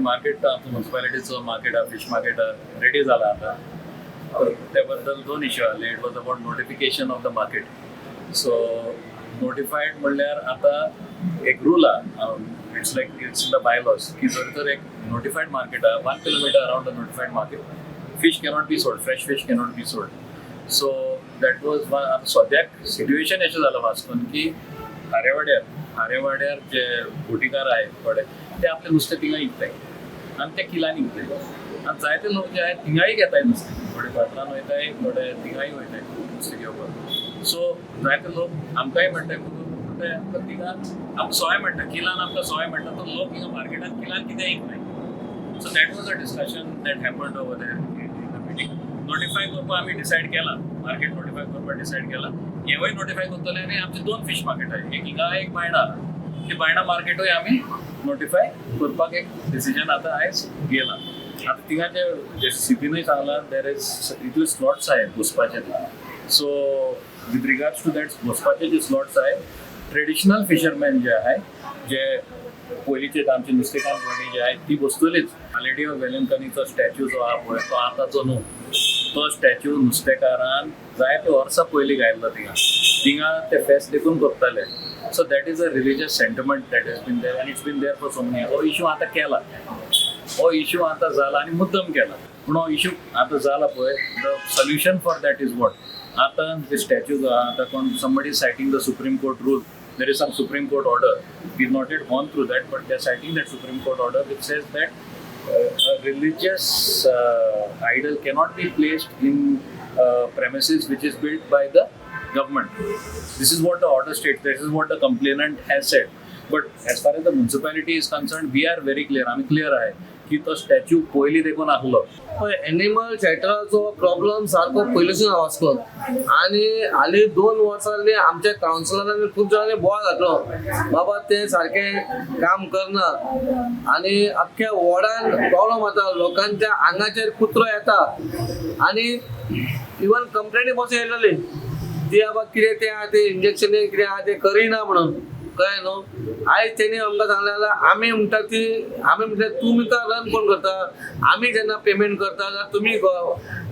Market, आमचो म्युन्सिपालिटीचो market आहा, fish market ready जाला आतां. तर त्या बद्दल दोन इश्यू आहले. It was about notification of the market. So notified म्हणल्यार आतां एक रूल आहा, it's like it's in the bylaws की जर तर एक नोटिफायड मार्केट आहा, 1 kilometre around the notified market fish cannot be sold, fresh fish cannot be sold. So that was आतां सद्याक सिट्युएशन अशें जालां वास्कोन की खारेवाड्यार जे बोटीकार आहे थोडे, ते आपलें नुस्तें थिंगा विकताय आनी ते किलांनी विकताय. आनी जायते लोक जे आहात थिंगाय घेताय नुस्तें. थोडे पात्रान वयताय, थोडे थिंगाय वयताय नुस्तें घेवपाक. सो जायते लोक आमकांय म्हणटाय, म्हणटाय आमकां थिंगा आमकां सोय मेळटा, किलान आमकां सोय मेळटा. तो लोक हिंगा मार्केटान किलान कितें विकनाय. So that was a discussion that happened over there in the meeting. Notify करपाक आमी डिसायड केला, मार्केट नोटिफाय करपाक डिसायड केला. हेवूय नोटिफाय करतले. आनी आमचे दोन फिश मार्केट आहे, एक हिंगा, एक बायणा. ती बायणा मार्केटूय आमी नोटिफाय करपाक एक डिसिजन आतां आयज गेला. आतां थिंगाचे जे सिटीनूय सांगलां, there is इतले स्लॉट्स आहे बसपाचे. So with regards to that, बसपाचे जे स्लॉट्स आहे, ट्रेडिशनल फिशरमॅन जे आहे, जे पयलींचे आमचे नुस्तेकार भयणी जे आहे, ती बसतलीच. लेडी ऑफ वेलंकनीचो स्टॅच्यू जो आहा पळय, तो आतांचो न्हू. तो स्टॅच्यू नुस्तेकारान जायते वर्सां पयलीं घायल्लो थिंगा. थिंगा ते फेस्त देखून करताले. So that is a religious sentiment that has been there and it's been there for so many. हो इशू आतां केला, हो इशू आतां जाला आनी मुद्दम केला. पूण हो इशू आतां जाला पळय, the solution for that is what? आतां ते स्टॅच्यू जो आहा, आतां कोण somebody citing the Supreme Court rule. There is some Supreme Court order. We've not yet gone through that, but they're citing that Supreme Court order which says that a religious idol cannot be placed in premises which is built by the government. This is what the order states. This is what the complainant has said. But as far as the municipality is concerned, we are very clear. आम्ही clear आहे की तो statue पयलीं देखून आहलो. पळय, animal शेल्टराचो problem सारको पयलींसून वास्कोन आनी हालीं 2 वर्सां जालीं आमच्या कावन्सिलरांनी खूब जाणांनी बोवाळ घातलो, बाबा ते सारकें काम करना आनी अख्ख्या वॉर्डान प्रॉब्लम जाता. लोकांच्या आंगाचेर कुत्रो येता आनी इवन कंप्लेनी पासून येयलेली ती, बाबा कितें तें आहा तें इंजेक्शन कितें आहा तें करिना म्हणून. कळ्ळें न्हू? आयज तेणी आमकां सांगलें जाल्यार आमी म्हणटा ती, आमी म्हणटा तुमी तर रन कोण करता? आमी जेन्ना पेमेंट करता जाल्यार तुमी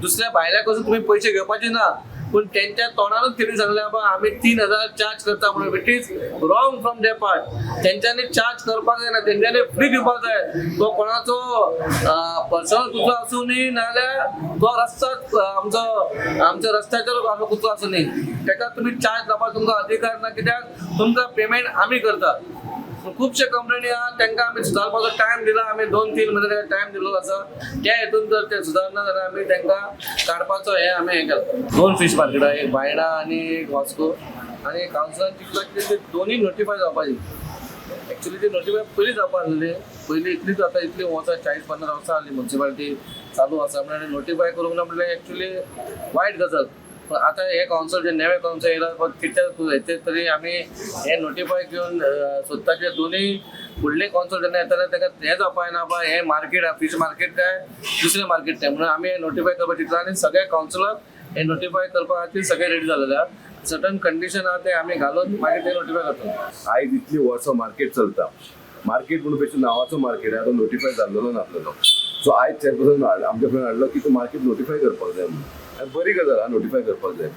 दुसऱ्या भायल्या कडसून तुमी पयशे घेवपाचे ना. पूण तेंच्या तोंडानूच तेणी सांगलें, बाबा आमी 3000 चार्ज करता म्हणून. It is wrong from their part. तेंच्यांनी चार्ज करपाक जायना, तेंच्यांनी फ्री दिवपाक जाय. तो कोणाचो पर्सनल कुत्रो आसूं न्ही, नाजाल्यार तो रस्ता आमचो, आमच्या रस्त्याचेर आमचो कुत्रो आसूं न्ही, तेका तुमी चार्ज लावपाक तुमकां अधिकार ना, कित्याक तुमकां पेमेंट आमी करता. खुबशे कंप्लेनी आहा. तांकां आमी सुदारपाचो टायम दिला. आमी 2-3 म्हयने तांकां टायम दिल्लो आसा. त्या हितून जर ते सुदारना जाल्यार आमी तांकां काडपाचो हे आमी हें केलां. दोन फिश मार्केटां, एक बायणा आनी एक वास्को. आनी कावन्सिलान चिंतलां की ते दोनूय नोटिफाय जावपाची. एक्चुली ती नोटिफाय पयलीं जावपा आसलेली. पयलीं इतलीच आतां इतलीं वर्सां, 40-50 वर्सां जालीं म्युन्सिपालिटी चालू आसा म्हणल्यार नोटिफाय करूंक ना म्हणल्यार एक्चुली वायट गजाल. पण आतां हे कावन्सिल जे नवे कावन्सिल येयला, फक्त कित्याक हेचे तरी आमी हे नोटिफाय घेवन सोदता की दोनूय फुडले कावन्सिल जेन्ना येतले ताका हें जावपा जायना, बाबा हें मार्केट फिश मार्केट काय दुसरें मार्केट तें म्हणून आमी हें नोटिफाय करपाक चिंतलां. आनी सगळे कावन्सिलर हे नोटिफाय करपा खातीर सगळे रेडी जालेले आहा. सर्टन कंडिशन आहा, ते आमी घालून मागीर ते नोटिफाय करतले. आयज इतली वर्सां मार्केट चलता. मार्केट म्हणून बेश्टो नांवाचो मार्केट आहा, तो नोटिफाय जाल्लेलो नासलेलो. सो आयज चेअरपर्सन आमच्या फुडें हाडलो की तो मार्केट नोटिफाय करपाक जाय म्हणून. आनी बरी गजाल आहा, नोटिफाय करपाक जाय.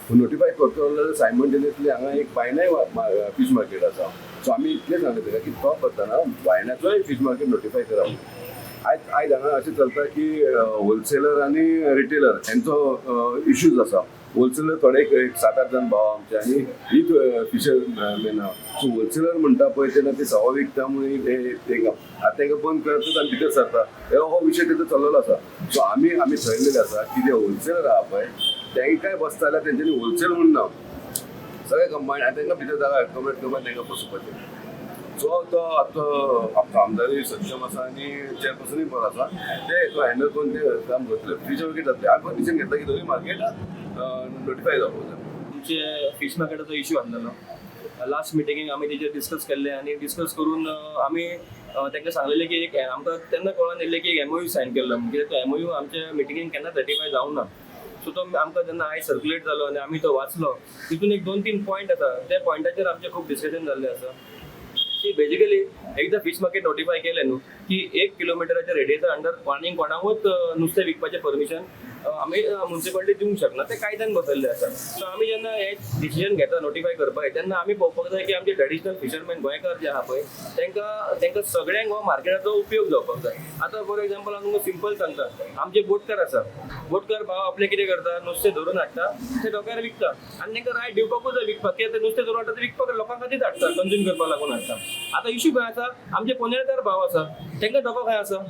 पूण नोटिफाय करतलो जाल्यार सायमल्टेनियसली हांगा एक बायणाय फीश मार्केट आसा. सो आमी इतलें सांगलें ताका की तो करतना बायणाचोय फीश मार्केट नोटिफाय करा म्हणून. आयज हांगा अशें चलता की होलसेलर आनी रिटेलर हेंचो इश्यूज आसा. होलसेलर थोडे एक सात आठ जाण भाव आमचे आनी ही फिशरमॅन आहा. सो होलसेलर म्हणटा पळय, तेन्ना ते सवा विकता म्हणून ते तांकां आतां तांकां बंद करतात आनी भितर सरता. हो विशय तेजो चल्लेलो आसा. सो आमी थरयलेलें आसा की जे होलसेलर आहा पळय, तांकांय बसता जाल्यार तेंच्यांनी होलसेल म्हणून ना, सगळे कंबायन आनी तांकां भितर जागा कमेंट करून तांकां बसोवपाचें. सो तो आतां आमचो आमदारूय सक्षम आसा आनी चेअरपर्सनूय बरो आसा. ते हँडल करून ते काम करतले, फिश मार्केट जातले. आमी डिसिजन घेतला की दोनूय मार्केट नोटिफाय जावपाक जाय. आमचे फिश मार्केटाचो इश्यू आसलेलो. लास्ट मिटिंगेक आमी तेजेर डिस्कस केल्ले आनी डिस्कस करून आमी तांकां सांगलेलें की एक आमकां तेन्ना कळोन येयल्लें की एक एमओयू सायन केल्लो, कित्याक तो एमओयू आमच्या मिटिंगेक केन्नाच रेटिफाय जावंक ना. सो तो आमकां जेन्ना आयज सर्कुलेट जालो आनी आमी तो वाचलो, तितून एक दोन तीन पॉयंट आसा, त्या पॉयंटाचेर आमचें खूब डिस्कशन जाल्लें आसा. सी बेजिकली एकदां फीश मार्केट नोटिफाय केलें न्हू की एक किलोमिटराच्या रेडियसा अंडर आनीक कोणाकूच नुस्तें विकपाचें परमिशन आमी मुन्सिपालिटी दिवंक शकना. तें कायद्यान बसयल्लें आसा. सो आमी जेन्ना हें डिसिजन घेता नोटिफाय करपाक, तेन्ना आमी पळोवपाक जाय की आमचे ट्रेडिशनल फिशरमॅन गोंयकार जे आहा पळय, तांकां सगळ्यांक हो मार्केटाचो उपयोग जावपाक जाय. आतां फॉर एग्जाम्पल हांव तुमकां सिंपल सांगता, आमचे बोटकार आसा. बोटकार भाव आपले कितें करता, नुस्तें धरून हाडटा, ते डोक्यार विकता आनी तांकां रायट दिवपाकूच जाय विकपाक, कित्याक ते नुस्तें धरून हाडटा ते विकपाक लोकां खातीर हाडटा, कंज्यूम करपाक लागून हाडटा. आतां इशू खंय आसा, आमचे पनेळकार भाव आसा, तांकां डोको खंय आसा,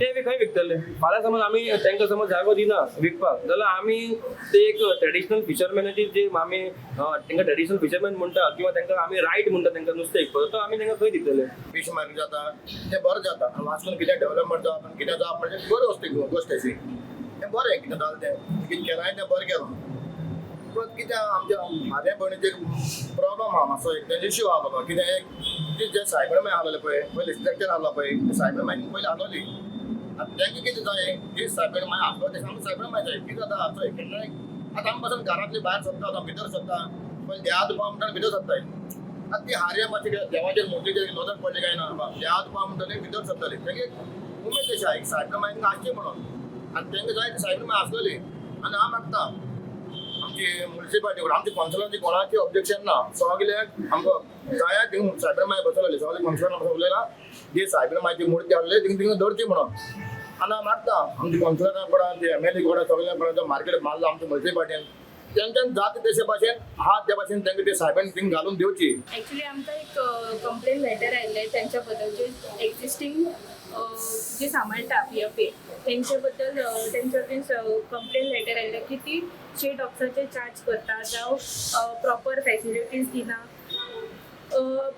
ते बी खंय विकतले? फाल्यां समज आमी तांकां समज जागो दिना विकपाक जाल्यार आमी ते एक ट्रेडिशनल फिशरमॅनाची जे आमी तांकां ट्रेडिशनल फिशरमॅन म्हणटा किंवा तांकां आमी रायट म्हणटा तांकां नुस्तें विकपाक, तो आमी तांकां खंय दितले? फीश मार्केट जाता तें बरें जाता आनी वास्कोन कितें डेवलपमेंट जावप आनी कितें जावप म्हणजे बरी वस्तू गोश्ट अशी. तें बरें कितें जालें, तें कितें केलां तें बरें केलां. पूण कितें आमच्या म्हाज्या भयणीचे प्रॉब्लम आहा मातसो, एक तेंचे इश्यू आहा बाबा. कितें एक ती जे सायबर माय आहलोले पळय, पयलीं स्ट्रक्चर आहलो पळय, ते सायबर माय पयलीं आहलोली. आतां तेंकां कितें जाय, जी सायबर माय आहलो तें आमकां सायबर माय जाय. कितें जाता चोय, केन्नाय आतां आमी पासून घरांतली भायर सरता, आतां भितर सरता पयलीं देवा दुपां म्हणटा भितर सरताय. आतां ती हारया मातशी कितें देवाचेर मुर्तीचेर नदर पडली काय ना, देवा दुपां म्हणटली भितर सरतली. तेंगे उमेद अशी आहा एक सायबर माय आसची म्हणून आनी तेंकां जाय ती सायबर माय आसलेली. आनी हांव मागता आमची मुन्सिपालिटी कडेन, आमची कावन्सिलरांची कोणाची ऑब्जेक्शन ना. सगल्याक आमकां जाया थिंग सायबर माय बसवलेली. सगळे कावन्सिलर उलयला, जी सायबर मायची मुर्ती आहली थिंग थिंग दवरची म्हणून. आनी हांव मागता आमची कावन्सिलरां कडेन, एमएलए कडेन, सगळ्यां कडेन, मार्केट मारला आमच्या मुन्सिपालिटीन, तेंच्यान जाता तशे भाशेन आहा त्या भाशेन तेंकां ते सायबेन थिंग घालून दिवची. ॲक्च्युली आमकां एक कंप्लेन लेटर आयिल्लें तेंच्या बद्दल, जे एक्झिस्टींग जे सांबाळटा पीएफए तेंचे बद्दल. तेंच्या अगेन्स्ट कंप्लेन लेटर आयिल्लें की ती स्ट्रे डॉग्साचे चार्ज करता जावं प्रॉपर फॅसिलिटीज दिना.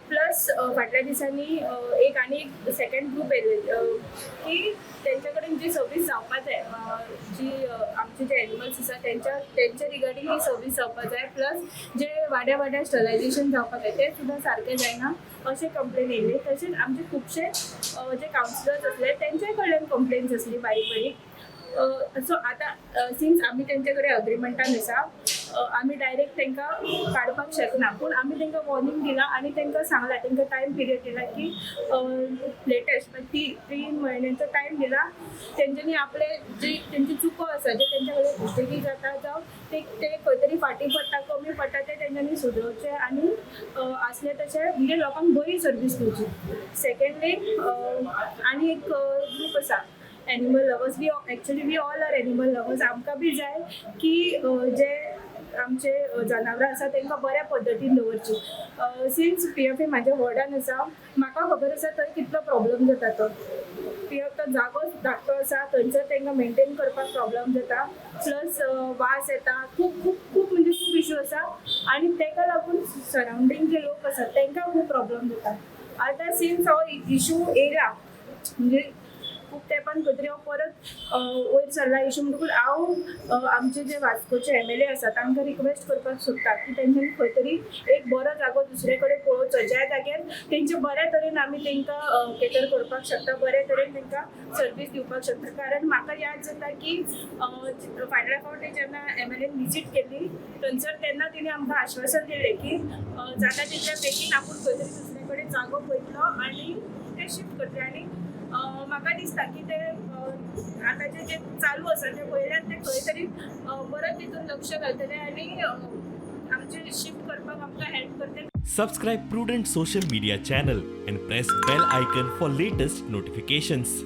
प्लस फाटल्या दिसांनी एक आनी एक सेकंड ग्रूप येयल्ले की तेंच्या कडेन जी सर्वीस जावपा जाय, जी आमचे जे एनिमल्स आसा तेंच्या रिगार्डींग ही सर्वीस जावपा जाय, प्लस जे वाड्या वाड्यार स्टरलायजेशन जावपा जाय तें सुद्दां सारकें जायना अशें कंप्लेन येयल्ली. तशेंच आमचे खुबशे जे कावन्सिलर्स आसले तेंच्या कडल्यान कंप्लेन्स आसली बारीक बारीक. सो आतां सिन्स आमी तेंचे कडेन अग्रिमेंटान आसा, आमी डायरेक्ट तांकां काडपाक शकना, पूण आमी तांकां वॉर्निंग दिला आनी तांकां सांगला, तांकां टायम पिरियड दिला की लेटेस्ट ती 3 म्हयन्यांचो टायम दिला. तेंच्यांनी आपले जी तेंची चुको आसा, जे तेंच्या कडेन मिस्टेकी जाता जावं ते ते खंय तरी फाटीं पडटा, कमी पडटा, ते तेंच्यांनी सुदरोवचें आनी आसले तशें म्हणजे लोकांक बरी सर्वीस दिवची. सेकंडली, आनी एक ग्रूप आसा animal lovers. We actually, we all are animal lovers. आमकां बी जाय की जे आमचे जनावरां आसा तांकां बऱ्या पद्दतीन दवरची. सिन्स पीएफए म्हाज्या वॉर्डान आसा, म्हाका खबर आसा थंय कितलो प्रॉब्लम जाता. तो पीएफ तो जागो धाकटो आसा, थंयसर तांकां मेंटेन करपाक प्रॉब्लम जाता, प्लस वास येता खूब खूब खूब, म्हणजे खूब इशू आसा आनी ताका लागून सरावंडींग जे लोक आसात तांकां खूब प्रॉब्लम जाता. आतां सिन्स हो इशू येयला, म्हणजे खूब तेंपान खंय तरी हो परत वयर सरला इशू, म्हणटकूच हांव आमचे जे वास्कोचे एमएलए आसा तांकां रिक्वेस्ट करपाक सोदता की तेंच्यांनी खंय तरी एक बरो जागो दुसरे कडेन पळोवचो, ज्या जाग्यार तेंचे बऱ्या तरेन आमी तांकां केटर करपाक शकता, बऱ्या तरेन तांकां सर्वीस दिवपाक शकता. कारण म्हाका याद जाता की फाटल्या फावटी जेन्ना एमएलएन विजीट केल्ली थंयसर, तेन्ना तिणें आमकां आश्वासन दिलें की जाता तितल्या बेगीन आपूण खंय तरी दुसरे कडेन जागो पळयतलो आनी ते शिफ्ट करतले. आनी म्हाका दिसता की ते आतांचे जे चालू आसा ते वयल्यान ते खंय तरी परत तितून लक्ष घालतले आनी आमचे शिफ्ट करपाक आमकां हेल्प करतले. Subscribe Prudent Social Media channel and press bell icon for latest notifications.